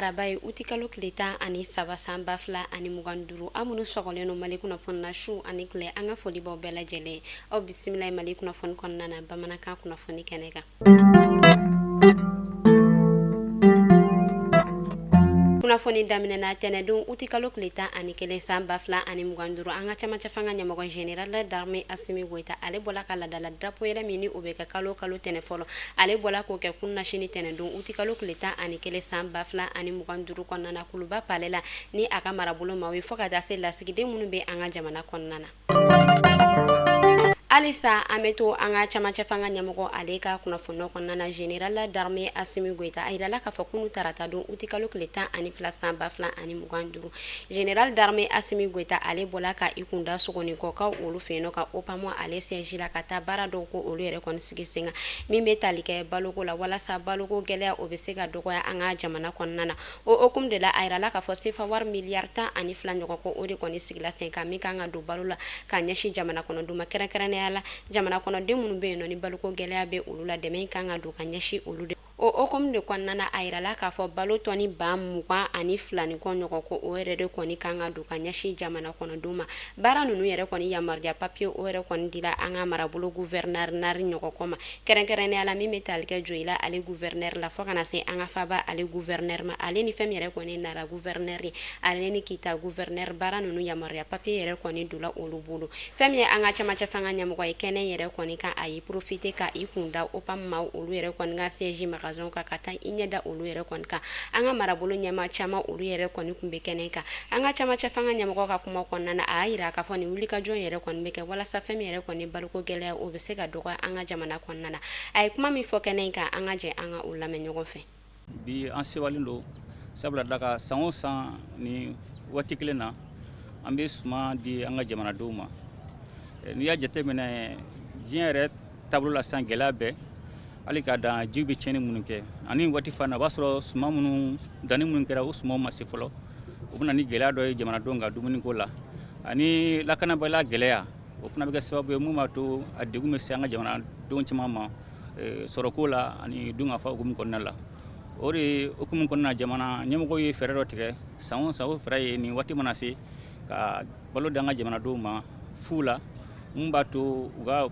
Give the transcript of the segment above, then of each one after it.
araba ye, utikalo tile 13 san 2025. Aw minnu sɔgɔlen don Mali kunnafoni na su ani tile, an ka foli b'aw bɛɛ lajɛlen. Aw bisimila Mali kunnafoni kɔnɔna na bamanankan kunnafoni kɛnɛ kan. Kunnafoni daminɛna tɛnɛdon utikalo tile 11 san 2025. An ka camancɛ fanga ɲɛmɔgɔ général d'armée Asimi Goyita, ale bɔla ka laadala drapeau yɛlɛ min ni o bɛ kɛ kalo kalo tɛnɛ fɔlɔ, ale bɔla k'o kɛ kununasini tɛnɛdon utikalo tile 11 san 2025 kɔnɔna na Kuluba palais la ni a ka marabolo maaw ye, fo ka taa se lasigiden minnu bɛ an ka jamana kɔnɔna na. Halisa an bɛ to an ka camancɛ fanga ɲɛmɔgɔ ale ka kunnafoni kɔnɔna na. Général d'armée Asimi Goyita, a yirala k'a fɔ kunu tarata don utikalo tile 12 san 2025, général d'armée Asimi Goyita, ale bɔla ka i kunda Sogonikɔkaw olu fɛ yen nɔ ka OPAM ale siège la, ka taa baara dɔw ko olu yɛrɛ kɔni sigi sen kan min bɛ tali kɛ baloko la, walasa baloko gɛlɛya o bɛ se ka dɔgɔya an ka jamana kɔnɔna na. O hukumu de la, a yirala k'a fɔ sefa wari miliyari 12 ɲɔgɔn ko o de kɔni sigila sen kan min kan ka don balo la ka ɲɛsin jamana kɔnɔdenw ma, kɛrɛnkɛrɛnnenya la jamana kɔnɔden minnu bɛ yen nɔ ni baloko gɛlɛya bɛ olu la, dɛmɛ kan ka don ka ɲɛsin olu de. O hukumu de kɔnɔna na, a yirala k'a fɔ balo tɔni 22,000 ni kɔ ɲɔgɔn ko o yɛrɛ de kɔni kan ka don ka ɲɛsin jamana kɔnɔdenw ma. Baara ninnu yɛrɛ kɔni yamaruya papiye o yɛrɛ kɔni dila an ka marabolo gouverneur ɲɔgɔn kɔ ma, kɛrɛnkɛrɛnnenya la min bɛ tali kɛ Joyila ale gouverneur la, fo ka na se an ka faaba ale gouverneur ma, ale ni fɛn min yɛrɛ kɔni Nara gouverneur ye, ale ni Kita gouverneur. Baara ninnu yamaruya papiye yɛrɛ kɔni donna olu bolo. Fɛn min ye an ka camancɛ fanga ɲɛmɔgɔ ye kɛnɛ yɛrɛ kɔni kan, a y'i profiter ka i kun da OPAM maaw olu yɛrɛ kɔni ka siège magasin kan, ka taa i ɲɛ da olu yɛrɛ kɔni kan. An ka marabolo ɲɛmaa caman olu yɛrɛ kɔni tun bɛ kɛnɛ kan. An ka camancɛ fanga ɲɛmɔgɔ ka kuma kɔnɔna na, a y'a jira k'a fɔ nin wulikajɔ yɛrɛ kɔni bɛ kɛ walasa fɛn min yɛrɛ kɔni baloko gɛlɛya o bɛ se ka dɔgɔya an ka jamana kɔnɔna na. A ye kuma min fɔ kɛnɛ in kan, an ka jɛ an ka o lamɛn ɲɔgɔn fɛ. Bi an sewalen don, sabula da ka san o san ni waati kelen na, an bɛ suman di an ka jamanadenw ma. N'i y'a jateminɛ diɲɛ yɛrɛ taabolo la sisan, gɛlɛya bɛɛ hali ka dan jiw bɛ tiɲɛni minnu kɛ ani waati fana, o b'a sɔrɔ suman minnu danni minnu kɛra, o sumanw ma se fɔlɔ. O bɛ na ni gɛlɛya dɔ ye jamanadenw ka dumuniko la, ani lakanabaliya gɛlɛya, o fana bɛ kɛ sababu ye mun b'a to a degun bɛ se an ka jamanadenw caman ma sɔrɔko la ani dunkafa hukumu kɔnɔna la. O de hukumu kɔnɔna na, jamana ɲɛmɔgɔw ye fɛɛrɛ dɔ tigɛ san o san. O fɛɛrɛ ye nin waati mana se, ka balo di an ka jamanadenw ma fu la, mun b'a to u ka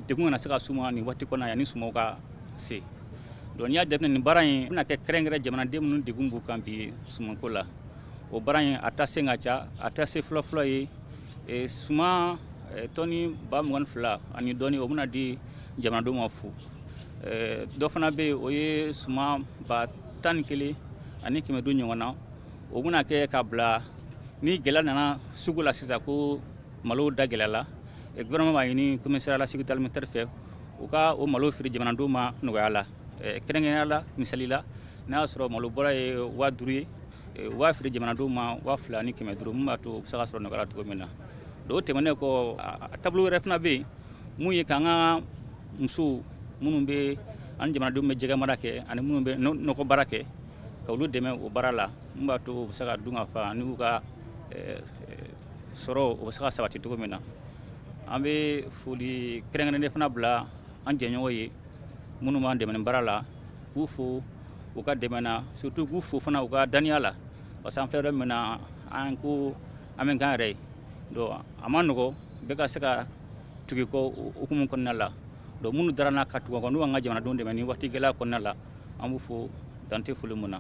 degun kana se ka s'u ma nin waati kɔnɔna yanni sumanw ka se. Donc n'i y'a jateminɛ, nin baara in bɛna kɛ kɛrɛnkɛrɛn jamanaden minnu degun b'u kan bi sumanko la. O baara in a taa sen ka ca. A taa se fɔlɔfɔlɔ ye suman tɔni 22,000 ani dɔɔni, o bɛna di jamanadenw ma fu. Dɔ fana bɛ yen, o ye suman 11,500 ɲɔgɔn na, o bɛna kɛ ka bila ni gɛlɛya nana sugu la sisan ko malo da gɛlɛyala, gouvernement b'a ɲini commissariat la sécurité alimentaire fɛ, u ka o malo feere jamanadenw ma nɔgɔya la. Kɛrɛnkɛrɛnnenya la, misali la, n'a y'a sɔrɔ malo bɔrɛ ye 5000 ye, u b'a feere jamanadenw ma 2500, mun b'a to u bɛ se ka sɔrɔ nɔgɔya la cogo min na. Donc o tɛmɛnen kɔ, a taabolo wɛrɛ fana bɛ yen mun ye k'an ka musow minnu bɛ an jamanadenw bɛ jɛgɛ mara kɛ ani minnu bɛ nɔgɔ baara kɛ, ka olu dɛmɛ o baara la, mun b'a to u bɛ se ka dun ka fa n'u ka sɔrɔ o bɛ se ka sabati cogo min na. An bɛ foli kɛrɛnkɛrɛnnen fana bila an jɛɲɔgɔn ye minnu b'an dɛmɛ baara la, k'u fo u ka dɛmɛ na, surtout k'u fo fana u ka daniya la, parce que an filɛ yɔrɔ min na, an ko an bɛ k'an yɛrɛ ye. Donc a ma nɔgɔ bɛɛ ka se ka tugu i kɔ o hukumu kɔnɔna la. Donc minnu dara n'a ka tugu kɔ, n'u b'an ka jamanadenw dɛmɛ ni waati gɛlɛya kɔnɔna la, an b'u fo dan tɛ foli mun na.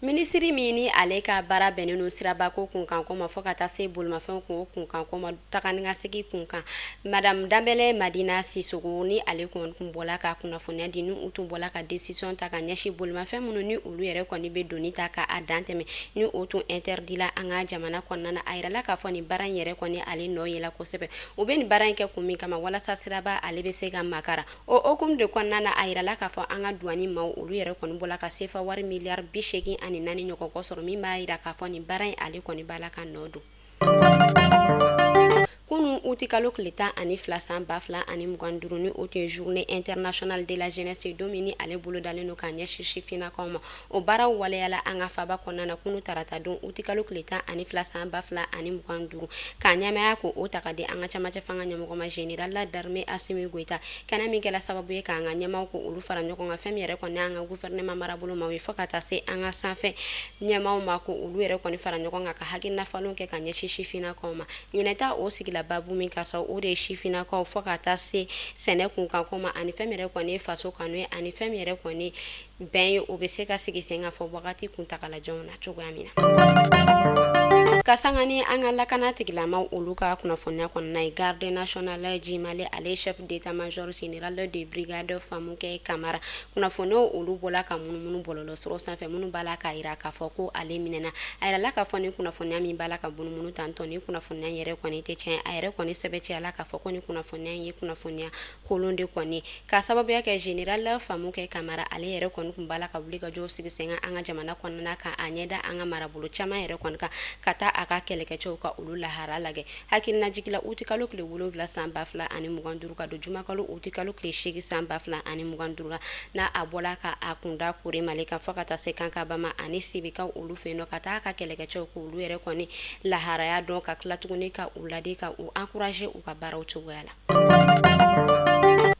Minisiri min ni ale ka baara bɛnnen don sirabako kunkanko ma, fo ka taa se bolimafɛnw kun o kunkanko ma, taga ni ka segin kunkan, Madame Danbɛlɛ Madina Sisoko, ni ale kɔni tun bɔla ka kunnafoniya di, ni u tun bɔla ka décision ta ka ɲɛsin bolimafɛn minnu ni olu yɛrɛ kɔni bɛ doni ta ka a dan tɛmɛ, ni o tun interdit la an ka jamana kɔnɔna na. A yirala k'a fɔ nin baara in yɛrɛ kɔni ale nɔ yela kosɛbɛ. U bɛ nin baara in kɛ kun min kama, walasa siraba ale bɛ se ka makara. O hukumu de kɔnɔna na, a yirala k'a fɔ an ka duwani maaw olu yɛrɛ kɔni bɔla ka sefa wari miliyari 84 ɲɔgɔn kɔ sɔrɔ, min b'a yira k'a fɔ nin baara in ale kɔni b'a la ka nɔ don. Kunun utikalo tile 12 san 2025, ni o tun ye journée internationale de la jeunesse ye, don min ni ale bolodalen don k'a ɲɛsin sifinnakaw ma. O baaraw waleyala an ka faba kɔnɔna na kunu tarata don utikalo tile 12 san 2025, k'a ɲɛmaaya ko o ta ka di an ka camancɛ fanga ɲɛmɔgɔ ma, général d'armée Assimi Goïta. Kɛnɛ min kɛla sababu ye k'an ka ɲɛmaaw ko olu fara ɲɔgɔn kan, fɛn min yɛrɛ kɔni an ka gouvernement marabolo maaw ye, fo ka taa se an ka sanfɛ ɲɛmaaw ma, ko olu yɛrɛ kɔni fara ɲɔgɔn kan ka hakilina falenw kɛ ka ɲɛsin sifinnakaw ma. Ɲinɛta o sigila baabu min ka sa, o de ye sifinnakaw fo ka taa se sɛnɛ kunkanko ma, ani fɛn min yɛrɛ kɔni ye faso kanu ye, ani fɛn min yɛrɛ kɔni bɛn ye, o bɛ se ka sigi sen kan fɔ wagati kuntagalajanw na cogoya min na. Ka sanga ni an ka lakana tigilamaw olu ka kunnafoniya kɔnɔna ye, garde nationale Jimale, ale chef d'état-major général de brigade Famukɛ Kamara, kunnafoniyaw olu bɔla ka munumunu bɔlɔlɔ sɔrɔ sanfɛ minnu b'a la k'a yira k'a fɔ ko ale minɛna. A yirala k'a fɔ ni kunnafoniya min b'a la ka munumunu tantɔ, ni kunnafoniya yɛrɛ kɔni tɛ tiɲɛ. A yɛrɛ kɔni sɛbɛntiyala k'a fɔ ko ni kunnafoniya ye kunnafoniya kolon de kɔni, ka sababuya kɛ général Famukɛ Kamara ale yɛrɛ kɔni tun b'a la ka wuli ka jɔ sigi sen kan an ka jamana kɔnɔna kan, a ɲɛda an ka marabolo caman yɛrɛ kɔni kan, ka taa a ka kɛlɛkɛcɛw ka olu lahara lajɛ. Hakilinajigila, utikalo tile 7 san 2025 ka don jumakalo utikalo tile 8 san 2025 la, n'a a bɔla ka a kunda Kuremale kan fo ka taa se Kankaba ma ani Sibikaw olu fɛ yen nɔ, ka taa a ka kɛlɛkɛcɛw k'olu yɛrɛ kɔni laharaya dɔn, ka tila tuguni ka u ladi, ka u encourager u ka baaraw cogoya la.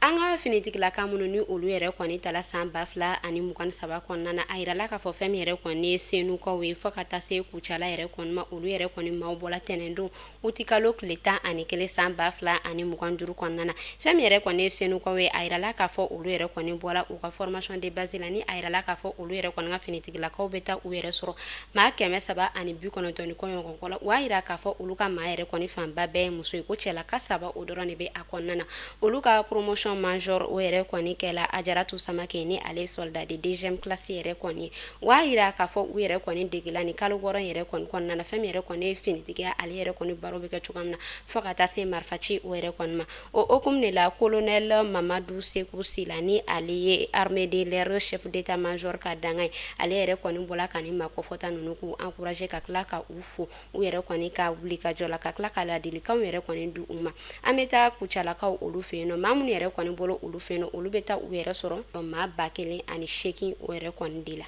An ka finitigilaka minnu ni olu yɛrɛ kɔni tala san 2023 kɔnɔna na, a yirala k'a fɔ fɛn min yɛrɛ kɔni ye Senukaw ye fo ka taa se Kucala yɛrɛ kɔni ma, olu yɛrɛ kɔni maaw bɔla tɛnɛndon utikalo tile 11 san 2025 kɔnɔna na. Fɛn min yɛrɛ kɔni ye Senukaw ye, a yirala k'a fɔ olu yɛrɛ kɔni bɔra u ka formation de base la, ni a yirala k'a fɔ olu yɛrɛ kɔni ka finitigilakaw bɛ taa u yɛrɛ sɔrɔ maa 390 ni kɔɲɔgɔn kɔ la. U y'a yira k'a fɔ olu ka maa yɛrɛ kɔni fanba bɛɛ ye muso ye, ko cɛlaka 3 o dɔrɔn de bɛ a kɔnɔna na. Olu ka promotion major o yɛrɛ kɔni kɛla Ajaratu Samake, ni ale soldat de deuxième classe yɛrɛ kɔni ye. U y'a yira k'a fɔ u yɛrɛ kɔni degela ni kalo 6 yɛrɛ kɔni kɔnɔna na, fɛn min yɛrɛ kɔni ye finitigiya ale yɛrɛ kɔni baaraw bɛ kɛ cogoya min na, fo ka taa se marifaci o yɛrɛ kɔni ma. O hukumu de la, colonel Mamadu Seku Sila, ni ale ye armée de l'air chef d'état-major ka dankan ye, ale yɛrɛ kɔni bɔla ka nin maa kofɔta ninnu k'u encourager, ka tila ka u fo u yɛrɛ kɔni ka wuli ka jɔ la, ka tila ka ladilikanw yɛrɛ kɔni di u ma. An bɛ taa Kucalakaw olu fɛ yen nɔ, maa minnu yɛrɛ kɔni bolo olu fɛ yen nɔ, olu bɛ taa u yɛrɛ sɔrɔ maa 1008 o yɛrɛ kɔni de la.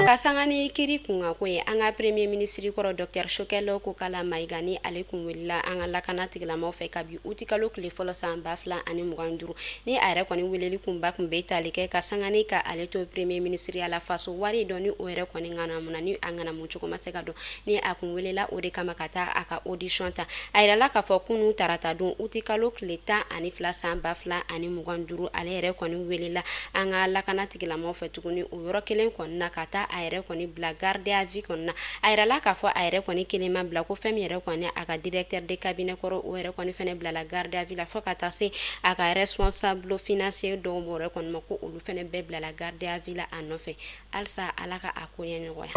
Ka sanga ni kiri kunkanko ye, an ka premier ministre kɔrɔ docteur Choguel Kokalla Maïga, ni ale kun welela an ka lakana tigilamaw fɛ kabi utikalo tile fɔlɔ san 2025, ni a yɛrɛ kɔni weleli kunba kun bɛ tali kɛ ka sanga ni ka ale to premier ministre ya la, faso wari dɔn ni o yɛrɛ kɔni ŋanamuna, ni a ŋanamu cogo ma se ka dɔn, ni a kun welela o de kama ka taa a ka audition ta. A yirala k'a fɔ kunu tarata don utikalo tile 12 san 2025, ale yɛrɛ kɔni welela an ka lakana tigilamaw fɛ tuguni o yɔrɔ kelen kɔni na, ka taa a yɛrɛ kɔni bila garde à vue kɔni na. A yirala k'a fɔ a yɛrɛ kɔni kelen ma bila, ko fɛn min yɛrɛ kɔni a ka directeur de cabinet kɔrɔ, o yɛrɛ kɔni fɛnɛ bilala garde à vue la, fo ka taa se a ka responsable financier dɔw yɛrɛ kɔni ma, ko olu fɛnɛ bɛɛ bilala garde à vue la a nɔfɛ. Halisa Ala ka a ko ɲɛ nɔgɔya.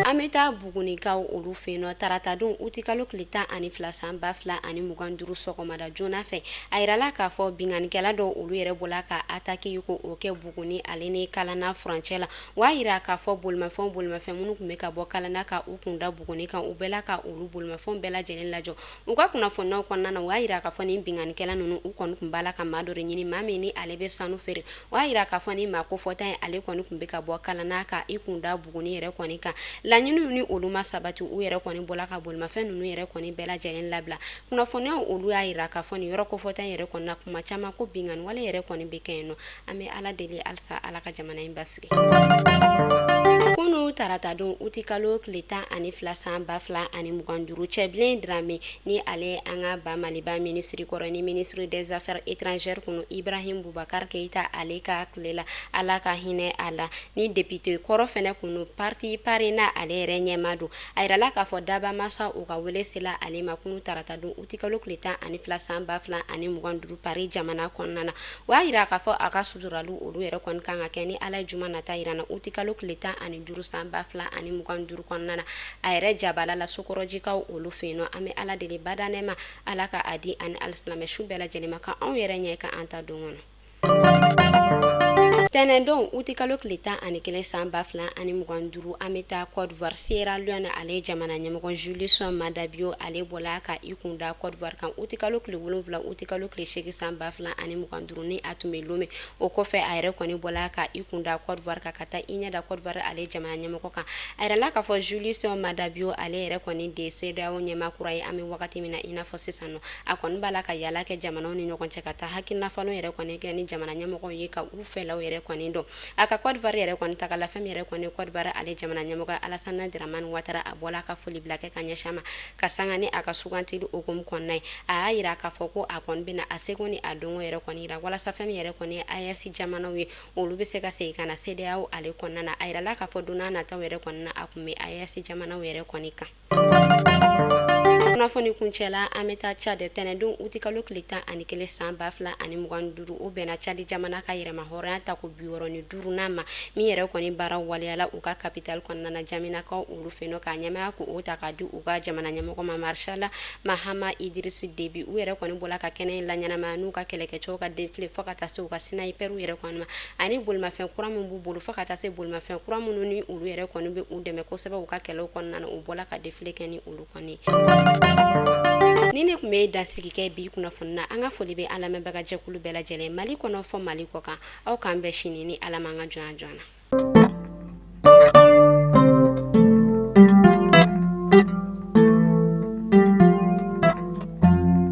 An bɛ taa Bugunikaw olu fɛ yen nɔ tarata don utikalo tile 12 san 2025 sɔgɔmada joona fɛ. A yirala k'a fɔ binkannikɛla dɔw olu yɛrɛ bɔla ka attaque ko o kɛ Buguni ale ni Kalana furancɛ la. U y'a yira k'a fɔ bolimafɛn minnu tun bɛ ka bɔ Kalana ka u kunda Buguni kan, u bɛɛ la ka olu bolimafɛnw bɛɛ lajɛlen lajɔ. U ka kunnafoniyaw kɔnɔna na, u y'a yira k'a fɔ nin binkannikɛla ninnu u kɔni tun b'a la ka maa dɔ de ɲini, maa min ni ale bɛ sanu feere. U y'a yira k'a fɔ ni maa kofɔta in ale kɔni tun bɛ ka bɔ Kalana ka i kunda Buguni yɛrɛ kɔni kan. Laɲiniw ni olu ma sabati, u yɛrɛ kɔni bɔla ka bolimafɛn ninnu yɛrɛ kɔni bɛɛ lajɛlen labila. Kunnafoniyaw olu y'a yira k'a fɔ nin yɔrɔ kofɔta in yɛrɛ kɔni na, kuma caman ko binkanni wale yɛrɛ kɔni bɛ kɛ yen nɔ. An bɛ Ala deli halisa Ala ka jamana in basigi. Kunu tarata don utikalo tile 12 san 2025, Cɛbilen Dramé, ni ale an ka ba Maliba minisiri kɔrɔ ni ministre des affaires étrangères kunu Ibrahim Boubacar Keïta ale ka tile la, Ala ka hinɛ a la, ni député kɔrɔ fɛnɛ kunu parti PARENA ale yɛrɛ ɲɛma don. A yirala k'a fɔ daba masa u ka wele sela ale ma kunu tarata don utikalo tile 12 san 2025 Paris jamana kɔnɔna na. O y'a yira k'a fɔ a ka suturali olu yɛrɛ kɔni kan ka kɛ ni Ala ye juma nata yira na utikalo tile 15 san 2025 kɔnɔna na, a yɛrɛ jabala la Sokɔrɔjikaw olu fɛ yen nɔ. An bɛ Ala deli badanɛma, Ala ka a di ani alisilamɛ su bɛɛ lajɛlen ma, ka anw yɛrɛ ɲɛ ka an ta don kɔnɔ. Tɛnɛndon utikalo tile 11 san 2025, an bɛ taa Côte d'Ivoire. Sierra Leone ale jamana ɲɛmɔgɔ Julius Maada Bio, ale bɔla ka i kun da Côte d'Ivoire kan utikalo tile 7, utikalo tile 8 san 2025, ni a tun bɛ Lomé. O kɔfɛ, a yɛrɛ kɔni bɔla ka i kun da Côte d'Ivoire kan ka taa i ɲɛ da Côte d'Ivoire ale jamana ɲɛmɔgɔ kan. A yirala k'a fɔ Julius Maada Bio, ale yɛrɛ kɔni de CEDEAO ɲɛmaa kura ye. An bɛ wagati min na i n'a fɔ sisan nɔ, a kɔni b'a la ka yaala kɛ jamanaw ni ɲɔgɔn cɛ ka taa hakilinafalo yɛrɛ kɔni kɛ ni jamana ɲɛmɔgɔw ye ka u fɛlaw yɛrɛ kɔni dɔn. A ka Côte d'Ivoire yɛrɛ kɔni tagala, fɛn min yɛrɛ kɔni Côte d'Ivoire ale jamana ɲɛmɔgɔ Alassane Dramane Ouattara, a bɔla ka foli bila kɛ ka ɲɛsin a ma ka sanga ni a ka sugantili hukumu kɔnɔna ye. A y'a yira k'a fɔ ko a kɔni bɛna a seko ni a dɔnko yɛrɛ kɔni yira walasa fɛn min yɛrɛ kɔni ye AES jamanaw ye, olu bɛ se ka segin ka na CEDEAO ale kɔnɔna na. A yirala k'a fɔ don n'a nataw yɛrɛ kɔni na, a kun bɛ AES jamanaw yɛrɛ kɔni kan. Kunnafoni kuncɛla, an bɛ taa Tchad. Tɛnɛndon utikalo tile 11 san 2025, o bɛnna Tchad jamana ka yɛrɛma hɔrɔnya tako 65nan ma, min yɛrɛ kɔni baara waleyala u ka capitale kɔnɔna na, N'Djamenakaw olu fɛ yen, k'a ɲɛmaaya ko o ta k'a di u ka jamana ɲɛmɔgɔ ma, Maréchal Mahamat Idriss Déby. U yɛrɛ kɔni bɔla ka kɛnɛ in laɲɛnamaya n'u ka kɛlɛkɛcɛw ka défilé, fo ka taa se u ka sniperw yɛrɛ kɔni ma, ani bolimafɛn kura min b'u bolo, fo ka taa se bolimafɛn kura minnu ni olu yɛrɛ kɔni bɛ u dɛmɛ kosɛbɛ u ka kɛlɛw kɔnɔna na, u bɔla ka défilé kɛ ni olu kɔni. Ni ne tun bɛ dansigi kɛ bi kunnafoni na. An ka foli bɛ an lamɛnbaga jɛkulu bɛɛ lajɛlen, Mali kɔnɔ fɔ Mali kɔ kan. Aw k'an bɛn sini ni Ala m'an ka jɔnya jɔ na.